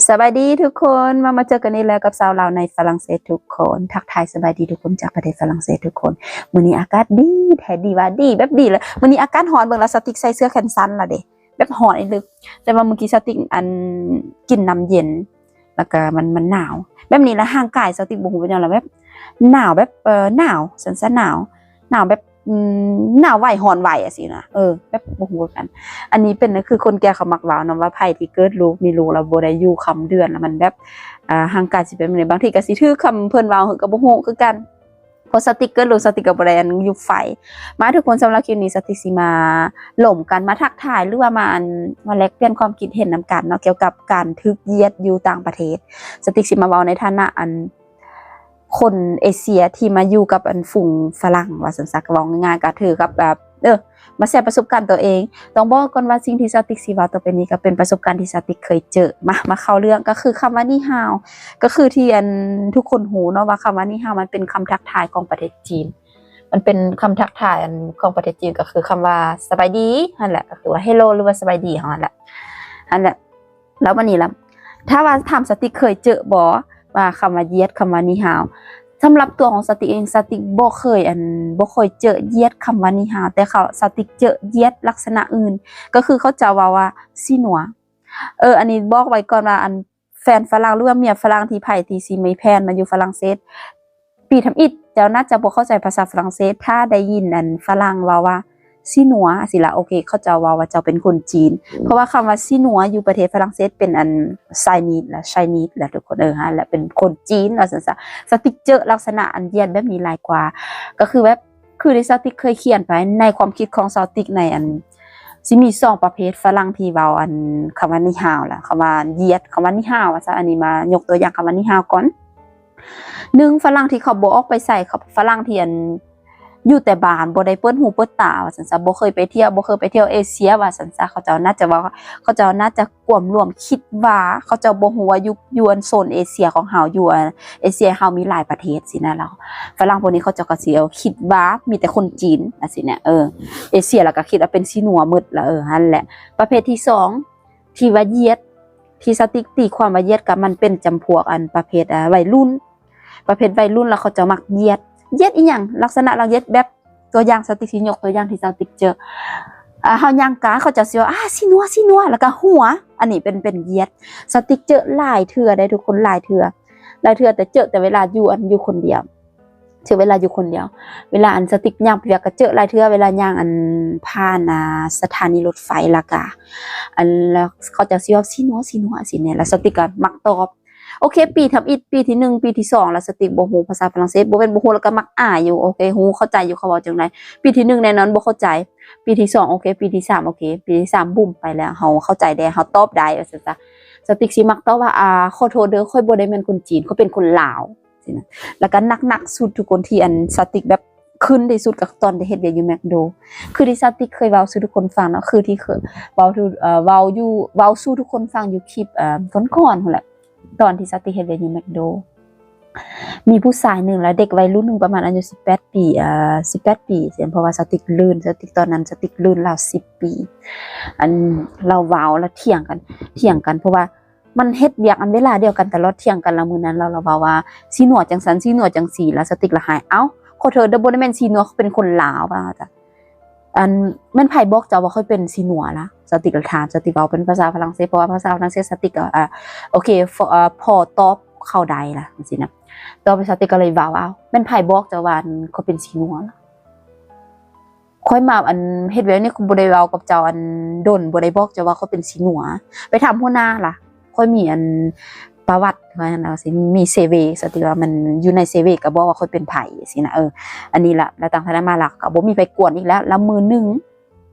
ສະບາຍດີທຸກຄົນ ມາ ມາເຈີກັນອີກແລ້ວກັບຊາວລາວໃນຝຣັ່ງເສດທຸກຄົນ. ທັກທາຍສະບາຍດີທຸກຄົນຈາກປະເທດຝຣັ່ງເສດທຸກຄົນ. ມື້ນີ້ອາກາດດີແທ້ ດີວ່າດີແບບດີເລີຍ. ມື້ນີ້ອາກາດຮ້ອນ ເບິ່ງລະ ສາວຕິກໃສ່ເສື້ອແຂນສັ້ນລະເດ້ ແບບຮ້ອນອີ່ຫຼີ. ແຕ່ວ່າມື້ກີ້ສາວຕິກ ອັນ ກິນນ້ຳເຢັນ ແລ້ວກະມັນ ມັນໜາວ ແບບນີ້ລະ ຮ່າງກາຍສາວຕິກບໍ່ຮູ້ເປັນຫຍັງລະ ແບບໜາວ ແບບ ເອີ ໜາວ ຊັ້ນຊະ ໜາວ ໜາວແບບ ອືມ ໜາວໄວ ຮ້ອນໄວ ຈັ່ງຊີ້ນະ. ເອີ ແບບບໍ່ຮູ້ຄືກັນ. ອັນນີ້ເປັນ ຄືຄົນແກ່ເຂົາມັກເວົ້າເນາະ ວ່າໃຜທີ່ເກີດລູກ ມີລູກແລ້ວບໍ່ໄດ້ຢູ່ຄ່ຳເດືອນ ແລ້ວມັນແບບ ອ່າ ຮ່າງກາຍຊິເປັນແບບໃດ. ບາງທີກໍຊິຖືກຄຳເພິ່ນເວົ້າ ເຮົາກໍບໍ່ຮູ້ຄືກັນ. ເພາະສາວຕິກເກີດລູກ ສາວຕິກກໍບໍ່ໄດ້ ອັນ ຢູ່ໄຟ. ມາທຸກຄົນ ສຳລັບຄລິບນີ້ ສາວຕິກຊິມາລົມກັນ ມາທັກທາຍ ຫຼືວ່າມາ ອັນ ມາແລກປ່ຽນຄວາມຄິດເຫັນນຳກັນເນາະ ກ່ຽວກັບການຖືກຢຽດຢູ່ຕ່າງປະເທດ. ສາວຕິກຊິມາເວົ້າໃນຖານະ ອັນ ຄົນເອເຊຍທີ່ມາຢູ່ກັບ ອັນ ຝູງຝຣັ່ງ ວ່າຊັ້ນຊະ. ກໍເວົ້າງ່າຍໆ ກໍຖືກັບແບບ ເອີ ມາແຊປະສົບການຕົວເອງ. ຕ້ອງບອກກ່ອນວ່າສິ່ງທີ່ສາວຕິກຊິເວົ້າຕໍ່ໄປນີ້ ກໍເປັນປະສົບການທີ່ສາວຕິກເຄີຍເຈີ. ມາ ມາເຂົ້າເລື່ອງ ກໍຄືຄຳວ່າ ນີ້ຮາວ ກໍຄືທີ່ ອັນ ທຸກຄົນຮູ້ເນາະວ່າຄຳວ່າ ນີ້ຮາວ ມັນເປັນຄຳທັກທາຍຂອງປະເທດຈີນ. ມັນເປັນຄຳທັກທາຍ ອັນ ຂອງປະເທດຈີນ ກໍຄືຄຳວ່າ ສະບາຍດີ ຫັ້ນແຫຼະ ກໍຄືວ່າ ເຮໂລ ຫຼືວ່າ ສະບາຍດີ ເຮົາຫັ້ນແຫຼະ ຫັ້ນແຫຼະ. ແລ້ວບັດນີ້ລະ ຖ້າວ່າຖາມສາວຕິກເຄີຍເຈີບໍ່ ວ່າຄຳວ່າຢຽດ ຄຳວ່າ ນີ້ຮາວ? ສຳລັບຕົວຂອງສາວຕິກເອງ ສາວຕິກບໍ່ເຄີຍ ອັນ ບໍ່ເຄີຍເຈີຢຽດຄຳວ່າ ນີ້ຮາວ ແຕ່ເຂົາ ສາວຕິກເຈີຢຽດລັກສະນະອື່ນ ກໍຄືເຂົາເຈົ້າເວົ້າວ່າ ຊີນົວ. ເອີ ອັນນີ້ບອກໄວ້ກ່ອນວ່າ ອັນ ແຟນຝຣັ່ງ ຫຼືວ່າເມຍຝຣັ່ງ ທີ່ໃຜທີ່ຊິມີແຜນມາຢູ່ຝຣັ່ງເສດ ປີທຳອິດ ເຈົ້າໜ້າຈະບໍ່ເຂົ້າໃຈພາສາຝຣັ່ງເສດ ຖ້າໄດ້ຍິນ ອັນ ຝຣັ່ງເວົ້າວ່າ ຊີນົວ ຊີ້ລະ ໂອເຄ ເຂົາເຈົ້າເວົ້າວ່າເຈົ້າເປັນຄົນຈີນ. ເພາະວ່າຄຳວ່າ ຊີນົວ ຢູ່ປະເທດຝຣັ່ງເສດເປັນ ອັນ ໄຊນີດ ລະ ໄຊນີດ ລະ ທຸກຄົນ ເອີ ຫັ້ນລະ ເປັນຄົນຈີນ ວ່າຊັ້ນຊະ. ສາວຕິກເຈີລັກສະນະ ອັນ ຢຽດແບບນີ້ຫຼາຍກວ່າ ກໍຄືແບບ ຄືທີ່ສາວຕິກເຄີຍຂຽນໄປ ໃນຄວາມຄິດຂອງສາວຕິກໃນ ອັນ ຊິມີສອງປະເພດຝຣັ່ງທີ່ເວົ້າ ອັນ ຄຳວ່າ ນີ້ຮາວ ລະ ຄຳວ່າຢຽດ ຄຳວ່າ ນີ້ຮາວ ວ່າຊະ. ອັນນີ້ມາຍົກຕົວຢ່າງຄຳວ່າ ນີ້ຮາວ ກ່ອນ. ໜຶ່ງ ຝຣັ່ງທີ່ເຂົາບໍ່ອອກໄປໃສ ເຂົາ ຝຣັ່ງທີ່ ອັນ ຢູ່ແຕ່ບ້ານ ບໍ່ໄດ້ເປີດຫູເປີດຕາ ວ່າຊັ້ນຊະ ບໍ່ເຄີຍໄປທ່ຽວ ບໍ່ເຄີຍໄປທ່ຽວເອເຊຍ ວ່າຊັ້ນຊະ. ເຂົາເຈົ້າໜ້າຈະເວົ້າ ເຂົາເຈົ້າໜ້າຈະກວມລວມ ຄິດວ່າ ເຂົາເຈົ້າບໍ່ຮູ້ວ່າຢູ່ ຢູ່ ອັນ ໂຊນເອເຊຍຂອງເຮົາ ຢູ່ ເອີ ເອເຊຍເຮົາມີຫຼາຍປະເທດຊີ້ນະ ແລ້ວຝຣັ່ງພວກນີ້ເຂົາເຈົ້າກໍຊິເອົາ ຄິດວ່າມີແຕ່ຄົນຈີນ ຈັ່ງຊີ້ນະ ເອີ ເອເຊຍ ແລ້ວກໍຄິດວ່າເປັນຊີນົວໝົດລະ ເອີ ຫັ້ນແຫຼະ. ປະເພດທີສອງ ທີ່ວ່າຢຽດ ທີ່ສາວຕິກຕີຄວາມວ່າຢຽດ ກໍມັນເປັນຈຳພວກ ອັນ ປະເພດ ອ່າ ໄວລຸ້ນ ປະເພດໄວລຸ້ນ ແລ້ວເຂົາເຈົ້າມັກຢຽດ ຢຽດອີ່ຫຍັງ ລັກສະນະລາວຢຽດແບບ ຕົວຢ່າງ ສາວຕິກຊິຍົກຕົວຢ່າງທີ່ສາວຕິກເຈີ ອ່າ ເຮົາຍ່າງກາ ເຂົາເຈົ້າຊິວ່າ ອ່າ ຊີນົວ ຊີນົວ ແລ້ວກໍຫົວ ອັນນີ້ເປັນ ເປັນຢຽດ. ສາວຕິກເຈີຫຼາຍເທື່ອໄດ໋ທຸກຄົນ ຫຼາຍເທື່ອ ຫຼາຍເທື່ອ ແຕ່ເຈີແຕ່ເວລາຢູ່ ອັນ ຢູ່ຄົນດຽວ ເຈີເວລາຢູ່ຄົນດຽວ. ເວລາ ອັນ ສາວຕິກຍ່າງໄປວຽກກໍເຈີຫຼາຍເທື່ອ ເວລາຍ່າງ ອັນ ຜ່ານ ອ່າ ສະຖານີລົດໄຟ ແລ້ວກໍ ອັນ ແລ້ວເຂົາເຈົ້າຊິເວົ້າ ຊີນົວ ຊີນົວ ຊີ້ແນ່ ແລ້ວສາວຕິກກໍມັກຕອບ ໂອເຄ ປີທຳອິດ ປີທີໜຶ່ງ ປີທີສອງ ລະສາວຕິກບໍ່ຮູ້ພາສາຝຣັ່ງເສດ ບໍ່ແມ່ນບໍ່ຮູ້ ລະກະມັກອາຍຢູ່ ໂອເຄ ຮູ້ເຂົ້າໃຈຢູ່ເຂົາເວົ້າຈັ່ງໃດ. ປີທີໜຶ່ງແນ່ນອນບໍ່ເຂົ້າໃຈ ປີທີສອງ ໂອເຄ ປີທີສາມ ໂອເຄ ປີທີສາມ ບຸ້ມ ໄປແລ້ວ ເຮົາເຂົ້າໃຈແດ່ ເຮົາຕອບໄດ້ ວ່າຊັ້ນຊະ. ສາວຕິກຊິມັກຕອບວ່າ ອ່າ ຂໍໂທດເດີ ຂ້ອຍບໍ່ໄດ້ແມ່ນຄົນຈີນ ຂ້ອຍເປັນຄົນລາວ ຊີ້ນະ. ລະກະໜັກໆສຸດ ທຸກຄົນ ທີ່ ອັນ ສາວຕິກແບບ ຂຶ້ນທີ່ສຸດກໍຕອນໄດ້ເຮັດວຽກຢູ່ແມັກໂດ ຄືທີ່ສາວຕິກເຄີຍເວົ້າສູ່ທຸກຄົນຟັງເນາະ ຄືທີ່ເຄີຍເວົ້າ ເອີ ເວົ້າຢູ່ ເວົ້າສູ່ທຸກຄົນຟັງຢູ່ຄລິບ ເອີ ກ່ອນໆພຸ້ນແຫຼະ ຕອນທີ່ສາວຕິກເຮັດວຽກຢູ່ແມັກໂດ ມີຜູ້ຊາຍໜຶ່ງ ແລະເດັກໄວລຸ້ນໜຶ່ງ ປະມານອາຍຸສິບແປດປີ ເອີ ສິບແປດປີ ເພາະວ່າສາວຕິກລື່ນ ສາວຕິກຕອນນັ້ນ ສາວຕິກລື່ນລາວສິບປີ ອັນ ລາວເວົ້າ ລະຖຽງກັນ ຖຽງກັນ ເພາະວ່າ ມັນເຮັດວຽກອັນເວລາດຽວກັນຕະຫຼອດ ຖຽງກັນ ລະມື້ນັ້ນລາວລະເວົ້າວ່າ ສີນົວຈັ່ງຊັ້ນ ສີນົວຈັ່ງຊີ້ ລະສະຕິກລະຫາຍ ເອົ້າ ຂໍໂທດເດີ ບໍ່ໄດ້ແມ່ນສີນົວ ເຂົາເປັນຄົນລາວວ່າ ອັນ ແມ່ນໃຜບອກເຈົ້າວ່າຂ້ອຍເປັນສີນົວລະ? ສະຕິກລະຖາມ ສະຕິກເວົ້າເປັນພາສາຝຣັ່ງເສດ ເພາະວ່າພາສາຝຣັ່ງເສດ ສະຕິກກໍ ອາ ໂອເຄ ພໍ ອາ ພໍຕອບເຂົາໄດ້ລະ ຈັ່ງຊີ້ນະ ຕໍ່ໄປສະຕິກກໍເລີຍເວົ້າ ເອົ້າ ແມ່ນໃຜບອກເຈົ້າວ່າ ອັນ ຂ້ອຍເປັນສີນົວລະ? ຂ້ອຍມາ ອັນ ເຮັດວຽກນີ້ ຂ້ອຍບໍ່ໄດ້ເວົ້າກັບເຈົ້າ ອັນ ດົນ ບໍ່ໄດ້ບອກເຈົ້າວ່າຂ້ອຍເປັນສີນົວ ໄປຖາມຫົວໜ້າລະ ຂ້ອຍມີ ອັນ ປະຫວັດ ວ່າຊັ້ນ ວ່າຊິມີເຊວີ ສະຕິວ່າມັນຢູ່ໃນເຊວີ ກໍບອກວ່າຂ້ອຍເປັນໃຜຊີ້ນະ ເອີ ອັນນີ້ລະ ລະຕັ້ງແຕ່ນັ້ນມາລະກໍບໍ່ມີໃຜກວນອີກແລ້ວ ລະມື້ໜຶ່ງ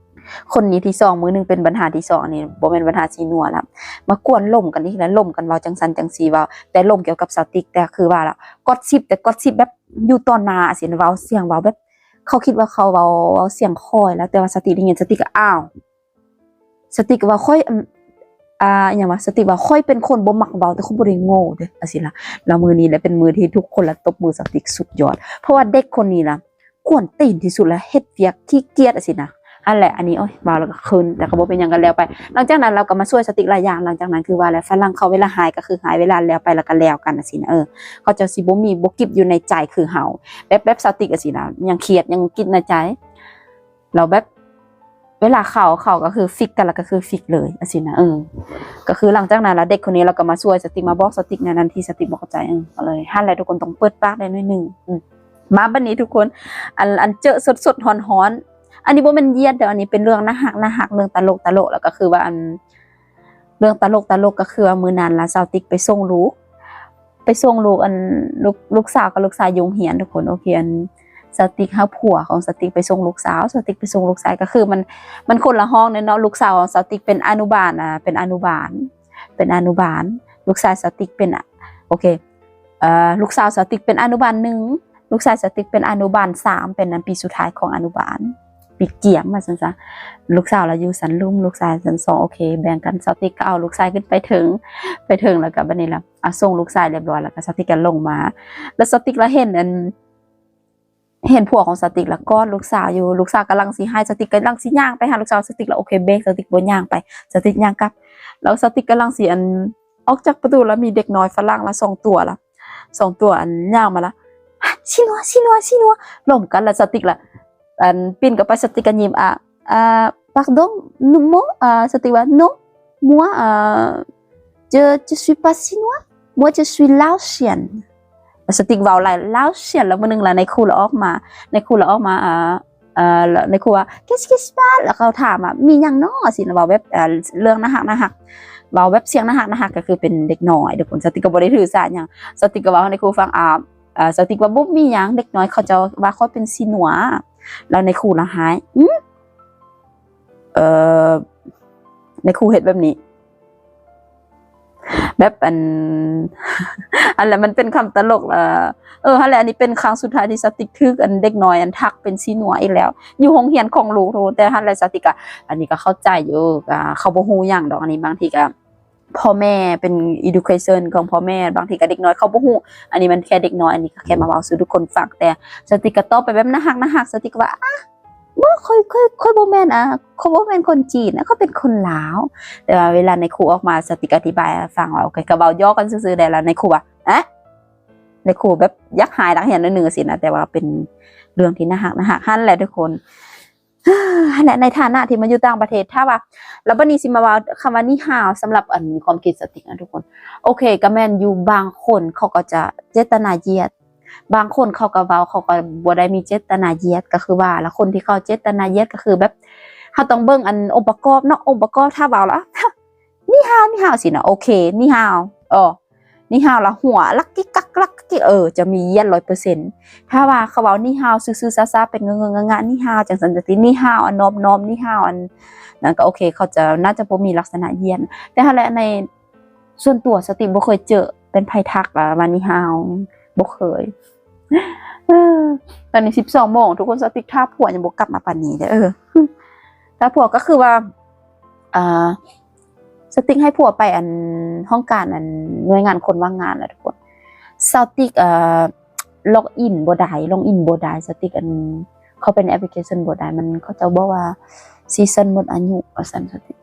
ຄົນນີ້ທີສອງ ມື້ໜຶ່ງເປັນບັນຫາທີສອງ ອັນນີ້ບໍ່ແມ່ນບັນຫາສີນົວລະ ມາກວນລົມກັນອີກລະ ລົມກັນເວົ້າຈັ່ງຊັ້ນຈັ່ງຊີ້ ເວົ້າແຕ່ລົມກ່ຽວກັບສະຕິກ ແຕ່ຄືວ່າລະ ກັອດຊິບ ແຕ່ກັອດຊິບແບບຢູ່ຕໍ່ໜ້າຊີ້ນະ ເວົ້າສຽງເວົ້າແບບ ເຂົາຄິດວ່າເຂົາເວົ້າ ເວົ້າສຽງຄ່ອຍລະ ແຕ່ວ່າສະຕິກໄດ້ຍິນ ສະຕິກກໍ ອ້າວ ສະຕິກວ່າຂ້ອຍ ອາ ອີຫຍັງວະ ສະຕິກວ່າຂ້ອຍເປັນຄົນບໍ່ມັກເວົ້າ ແຕ່ຂ້ອຍບໍ່ໄດ້ໂງ່ເດ້ ຈັ່ງຊີ້ລະ ລະມື້ນີ້ລະເປັນມື້ທີ່ທຸກຄົນລະຕົບມືສະຕິກສຸດຍອດ ເພາະວ່າເດັກຄົນນີ້ລະກວນຕີນທີ່ສຸດລະ ເຮັດວຽກຂີ້ກຽດ ຈັ່ງຊີ້ນະ ອັນແຫຼະ ອັນນີ້ ໂອ້ຍ ເວົ້າແລ້ວກໍເຂີນ ແຕ່ກໍບໍ່ເປັນຫຍັງ ກໍແລ້ວໄປ. ຫຼັງຈາກນັ້ນລາວກໍມາຊ່ວຍສະຕິກຫຼາຍຢ່າງ. ຫຼັງຈາກນັ້ນຄືວ່າແຫຼະ ຝຣັ່ງເຂົາເວລາຮ້າຍກໍຄືຮ້າຍເວລາແລ້ວໄປ ແລ້ວກໍແລ້ວກັນ ຈັ່ງຊີ້ນະ. ເອີ ເຂົາເຈົ້າຊິບໍ່ມີ ບໍ່ເກັບຢູ່ໃນໃຈຄືເຮົາ ແບບ ແບບສະຕິກຈັ່ງຊີ້ນະ ຍັງຄຽດ ຍັງຄິດໃນໃຈ ແລ້ວແບບ ເວລາເຂົາ ເຂົາກໍຄືຟິກກັນ ແລ້ວກໍຄືຟິກເລີຍ ຈັ່ງຊີ້ນະ. ເອີ ກໍຄືຫຼັງຈາກນັ້ນລະ ເດັກຄົນນີ້ລາວກໍມາຊ່ວຍສະຕິກ ມາບອກສະຕິກແນວນັ້ນທີ່ສະຕິກບໍ່ເຂົ້າໃຈ. ເອີ ກໍເລີຍ ຫັ້ນແຫຼະທຸກຄົນ ຕ້ອງເປີດປາກໄດ້ໜ້ອຍໜຶ່ງ. ອືມ ມາບັດນີ້ທຸກຄົນ ອັນ ອັນເຈີສົດໆຮ້ອນໆ ອັນນີ້ບໍ່ແມ່ນຢຽດເດີ້ ອັນນີ້ເປັນເລື່ອງໜ້າຮັກ ໜ້າຮັກ ເລື່ອງຕະຫຼົກ ຕະຫຼົກ ແລ້ວກໍຄືວ່າ ອັນ ເລື່ອງຕະຫຼົກ ຕະຫຼົກ ກໍຄືວ່າມື້ນັ້ນລະ ສາວຕິກໄປສົ່ງລູກ ໄປສົ່ງລູກ ອັນ ລູກ ລູກສາວກັບລູກຊາຍຢູ່ໂຮງຮຽນທຸກຄົນ. ໂອເຄ ອັນ ສາວຕິກຮັບຜົວຂອງສາວຕິກໄປສົ່ງລູກສາວ ສາວຕິກໄປສົ່ງລູກຊາຍ ກໍຄືມັນ ມັນຄົນລະຫ້ອງເດ້ເນາະ. ລູກສາວຂອງສາວຕິກເປັນອະນຸບານ ອ່າ ເປັນອະນຸບານ ເປັນອະນຸບານ ລູກຊາຍສາວຕິກເປັນ ອາ ໂອເຄ ເອີ ລູກສາວສາວຕິກເປັນອະນຸບານໜຶ່ງ ລູກຊາຍສາວຕິກເປັນອະນຸບານສາມ ເປັນ ອັນ ປີສຸດທ້າຍຂອງອະນຸບານ ປີກຽມວ່າຊັ້ນຊະ. ລູກສາວລະຢູ່ຊັ້ນລຸ່ມ ລູກຊາຍຊັ້ນສອງ. ໂອເຄ ແບ່ງກັນ ສາວຕິກກໍເອົາລູກຊາຍຂຶ້ນໄປເທິງ ໄປເທິງ ແລ້ວກໍບັດນີ້ລະ ອາ ສົ່ງລູກຊາຍຮຽບຮ້ອຍ ແລ້ວກໍສາວຕິກກໍລົງມາ ແລ້ວສາວຕິກລະເຫັນ ອັນ ເຫັນຜົວຂອງສາວຕິກລະກອດລູກສາວຢູ່ ລູກສາວກຳລັງຊິຮ້າຍ ສາວຕິກກຳລັງຊິຍ່າງໄປຫາລູກສາວ ສາວຕິກລະ ໂອເຄ ເບຣກ ສາວຕິກບໍ່ຍ່າງໄປ ສາວຕິກຍ່າງກັບ ແລ້ວສາວຕິກກຳລັງຊິ ອັນ ອອກຈາກປະຕູ ລະມີເດັກນ້ອຍຝຣັ່ງລະສອງຕົວລະ ສອງຕົວ ອັນ ຍ່າງມາລະ ຊິນົວ ຊິນົວ ຊິນົວ ລົມກັນລະ ສາວຕິກລະ ອັນ ປິ່ນກັບໄປ ສາວຕິກກະຍິ້ມ ອາ ອາ pardon, non, moi, ອາ ສາວຕິກວ່າ non, moi, ອາ je, je suis pas chinois, moi je suis laotien. ສາວຕິກເວົ້າຫຼາຍ laotien ແລ້ວມື້ໜຶ່ງລະນາຍຄູລະອອກມາ ນາຍຄູລະອອກມາ ອາ ເອີ ແລ້ວນາຍຄູວ່າ qu'est-ce qui se passe ແລ້ວເຂົາຖາມວ່າ ມີຫຍັງເນາະ ຊີ້ນະ ເວົ້າແບບ ເອີ ເລື່ອງໜ້າຮັກ ໜ້າຮັກ ເວົ້າແບບສຽງໜ້າຮັກ ໜ້າຮັກ ກໍຄືເປັນເດັກນ້ອຍທຸກຄົນ. ສາວຕິກກໍບໍ່ໄດ້ຖືສາຫຍັງ ສາວຕິກກໍເວົ້າໃຫ້ນາຍຄູຟັງ ອາ ອາ ສາວຕິກວ່າ ບໍ່ມີຫຍັງ ເດັກນ້ອຍເຂົາເຈົ້າວ່າຂ້ອຍເປັນຊີນົວ ແລ້ວນາຍຄູລະຮ້າຍ ອື ເອີ ນາຍຄູເຮັດແບບນີ້ ແບບ ອັນ ອັນ ແຫຼະ ມັນເປັນຄຳຕະຫຼົກລະ ເອີ ຫັ້ນແຫຼະ ອັນນີ້ເປັນຄັ້ງສຸດທ້າຍທີ່ສາວຕິກຖືກ ອັນ ເດັກນ້ອຍ ອັນ ທັກເປັນຊີນົວອີກແລ້ວ ຢູ່ໂຮງຮຽນຂອງລູກ. ໂທ ແຕ່ຫັ້ນແຫຼະ ສາວຕິກກະ ອັນນີ້ກະເຂົ້າໃຈຢູ່ ກະເຂົາບໍ່ຮູ້ຫຍັງດອກ ອັນນີ້ບາງທີກະ ພໍ່ແມ່ເປັນ education ຂອງພໍ່ແມ່ ບາງທີກະເດັກນ້ອຍເຂົາບໍ່ຮູ້ ອັນນີ້ມັນແຄ່ເດັກນ້ອຍ ອັນນີ້ກະແຄ່ມາເວົ້າສູ່ທຸກຄົນຟັງ. ແຕ່ສາວຕິກກະຕອບໄປແບບໜ້າຮັກ ໜ້າຮັກ ສາວຕິກກະວ່າ ອາ ບໍ່ ຂ້ອຍ ຂ້ອຍ ຂ້ອຍບໍ່ແມ່ນ ອາ ຂ້ອຍບໍ່ແມ່ນຄົນຈີນນະ ຂ້ອຍເປັນຄົນລາວ. ແຕ່ວ່າເວລານາຍຄູອອກມາ ສາວຕິກອະທິບາຍໃຫ້ຟັງວ່າ ໂອເຄ ກະເວົ້າຢອກກັນຊື່ໆ ແຕ່ລະນາຍຄູວ່າ ອະ ນາຍຄູແບບຢາກຮ້າຍນັກຮຽນໜ້ອຍໜຶ່ງຊີ້ນະ ແຕ່ວ່າເປັນເລື່ອງທີ່ໜ້າຮັກ ໜ້າຮັກ. ຫັ້ນແຫຼະທຸກຄົນ ຫັ້ນແຫຼະ ໃນຖານະທີ່ມາຢູ່ຕ່າງປະເທດ ຖ້າວ່າ ແລ້ວບັດນີ້ຊິມາເວົ້າຄຳວ່າ ນີ້ຮາວ ສຳລັບ ອັນ ຄວາມຄິດສາວຕິກນະທຸກຄົນ. ໂອເຄ ກະແມ່ນຢູ່ ບາງຄົນເຂົາກໍຈະເຈດຕະນາຢຽດ ບາງຄົນເຂົາກໍເວົ້າ ເຂົາກໍບໍ່ໄດ້ມີເຈດຕະນາຢຽດ ກໍຄືວ່າລະ ຄົນທີ່ເຂົາເຈດຕະນາຢຽດກໍຄືແບບ ເຮົາຕ້ອງເບິ່ງ ອັນ ອົງປະກອບເນາະ ອົງປະກອບ ຖ້າເວົ້າລະ ນີ້ຮາວ ນີ້ຮາວ ຊີ້ນະ ໂອເຄ ນີ້ຮາວ ເອີ ນີ້ຮາວ ລະຫົວລັກກິກກັກ ລັກກິກ ເອີ ຈະມີຢຽດຮ້ອຍເປີເຊັນ. ຖ້າວ່າເຂົາເວົ້າ ນີ້ຮາວ ຊື່ໆຊ້າໆ ເປັນເງີໆ ງະໆ ນີ້ຮາວ ຈັ່ງຊັ້ນຈັ່ງຊີ້ ນີ້ຮາວ ອັນ ນອບໆ ນີ້ຮາວ ອັນ ນັ້ນກໍໂອເຄ ເຂົາຈະ ໜ້າຈະບໍ່ມີລັກສະນະຢຽດ. ແຕ່ຫັ້ນແຫຼະ ໃນ ສ່ວນຕົວສາວຕິກບໍ່ເຄີຍເຈີເປັນໃຜທັກວ່າ ວ່ານີ້ຮາວ ບໍ່ເຄີຍ. ເອີ ຕອນນີ້ສິບສອງໂມງ ທຸກຄົນ ສາວຕິກຖ້າຜົວຍັງບໍ່ກັບມາປານນີ້ເດີ້ ເອີ ຖ້າຜົວກໍຄືວ່າ ອ່າ ສາວຕິກໃຫ້ຜົວໄປ ອັນ ຫ້ອງການ ອັນ ໜ່ວຍງານຄົນວ່າງງານລະທຸກຄົນ. ສາວຕິກ ເອີ ລັອກອິນບໍ່ໄດ້ ລັອກອິນບໍ່ໄດ້ ສາວຕິກ ອັນ ເຂົ້າໄປໃນແອັບພລິເຄຊັນບໍ່ໄດ້ ມັນ ເຂົາເຈົ້າບອກວ່າຊີຊັນໝົດອາຍຸວ່າຊັ້ນ ສາວຕິກ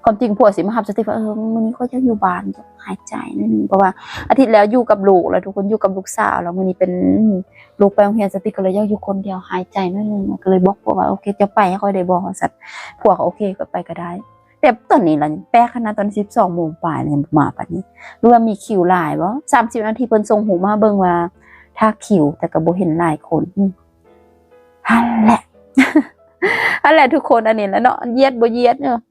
ຄວາມຈິງຜົວຊິມາຮັບ ສາວຕິກວ່າ ເອີ ມື້ນີ້ຂ້ອຍຢາກຢູ່ບ້ານ ຢາກຫາຍໃຈໜ້ອຍໜຶ່ງ ເພາະວ່າອາທິດແລ້ວຢູ່ກັບລູກ ແລ້ວທຸກຄົນຢູ່ກັບລູກສາວ ແລ້ວມື້ນີ້ເປັນ ອືມ ລູກໄປໂຮງຮຽນ ສາວຕິກກໍເລີຍຢາກຢູ່ຄົນດຽວ ຫາຍໃຈໜ້ອຍໜຶ່ງ ກໍເລີຍບອກຜົວວ່າ ໂອເຄ ເຈົ້າໄປໃຫ້ຂ້ອຍໄດ້ບໍ່ ວ່າຊັ້ນ ຜົວກໍໂອເຄ ຂ້ອຍໄປກໍໄດ້. ແຕ່ຕອນນີ້ລະແປກຂະໜາດ ຕອນສິບສອງໂມງປາຍຍັງບໍ່ມາປານນີ້ ຫຼືວ່າມີຄິວຫຼາຍບໍ່? ສາມສິບນາທີເພິ່ນສົ່ງຮູບມາເບິ່ງວ່າຖ້າຄິວ ແຕ່ກໍບໍ່ເຫັນຫຼາຍຄົນ. ອືມ ຫັ້ນແຫຼະ ຫັ້ນແຫຼະທຸກຄົນ ອັນນີ້ແຫຼະເນາະ ຢຽດບໍ່ຢຽດເນາະ.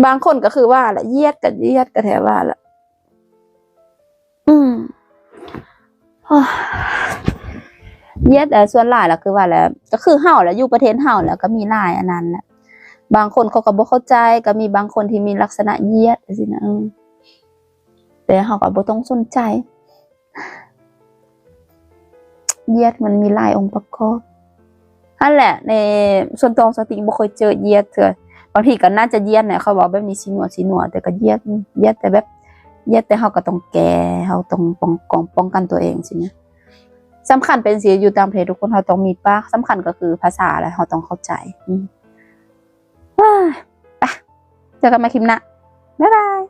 ບາງຄົນກໍຄືວ່າລະ ຢຽດກໍຢຽດ ກໍແທ້ວ່າລະ ອືມ ຢຽດ ເອີ ສ່ວນຫຼາຍລະຄືວ່າລະ ກໍຄືເຮົາລະ ຢູ່ປະເທດເຮົາລະ ກໍມີຫຼາຍອັນນັ້ນລະ ບາງຄົນເຂົາກໍບໍ່ເຂົ້າໃຈ ກໍມີບາງຄົນທີ່ມີລັກສະນະຢຽດຈັ່ງຊີ້ນະ ເອີ ແຕ່ເຮົາກໍບໍ່ຕ້ອງສົນໃຈ. ຢຽດມັນມີຫຼາຍອົງປະກອບ ຫັ້ນແຫຼະ ໃນສ່ວນຕົວຂອງສາວຕິກບໍ່ເຄີຍເຈີຢຽດເທື່ອ ບາງທີກໍໜ້າຈະຢຽດແຫຼະ ເຂົາເວົ້າແບບນີ້ ຊິໜວ ຊິໜວ ແຕ່ກໍຢຽດ ຢຽດແຕ່ແບບ ຢຽດແຕ່ເຮົາກໍຕ້ອງແກ້ ເຮົາຕ້ອງປ້ອງ ປ້ອງກັນຕົວເອງຊີ້ນະ. ສຳຄັນເປັນຊິຢູ່ຕ່າງປະເທດ ທຸກຄົນ ເຮົາຕ້ອງມີປາກ ສຳຄັນກໍຄືພາສາ ແລະ ເຮົາຕ້ອງເຂົ້າໃຈ. ອືມ ເອີ ໄປ ເຈີກັນໃໝ່ຄລິບໜ້າ ບາຍບາຍ.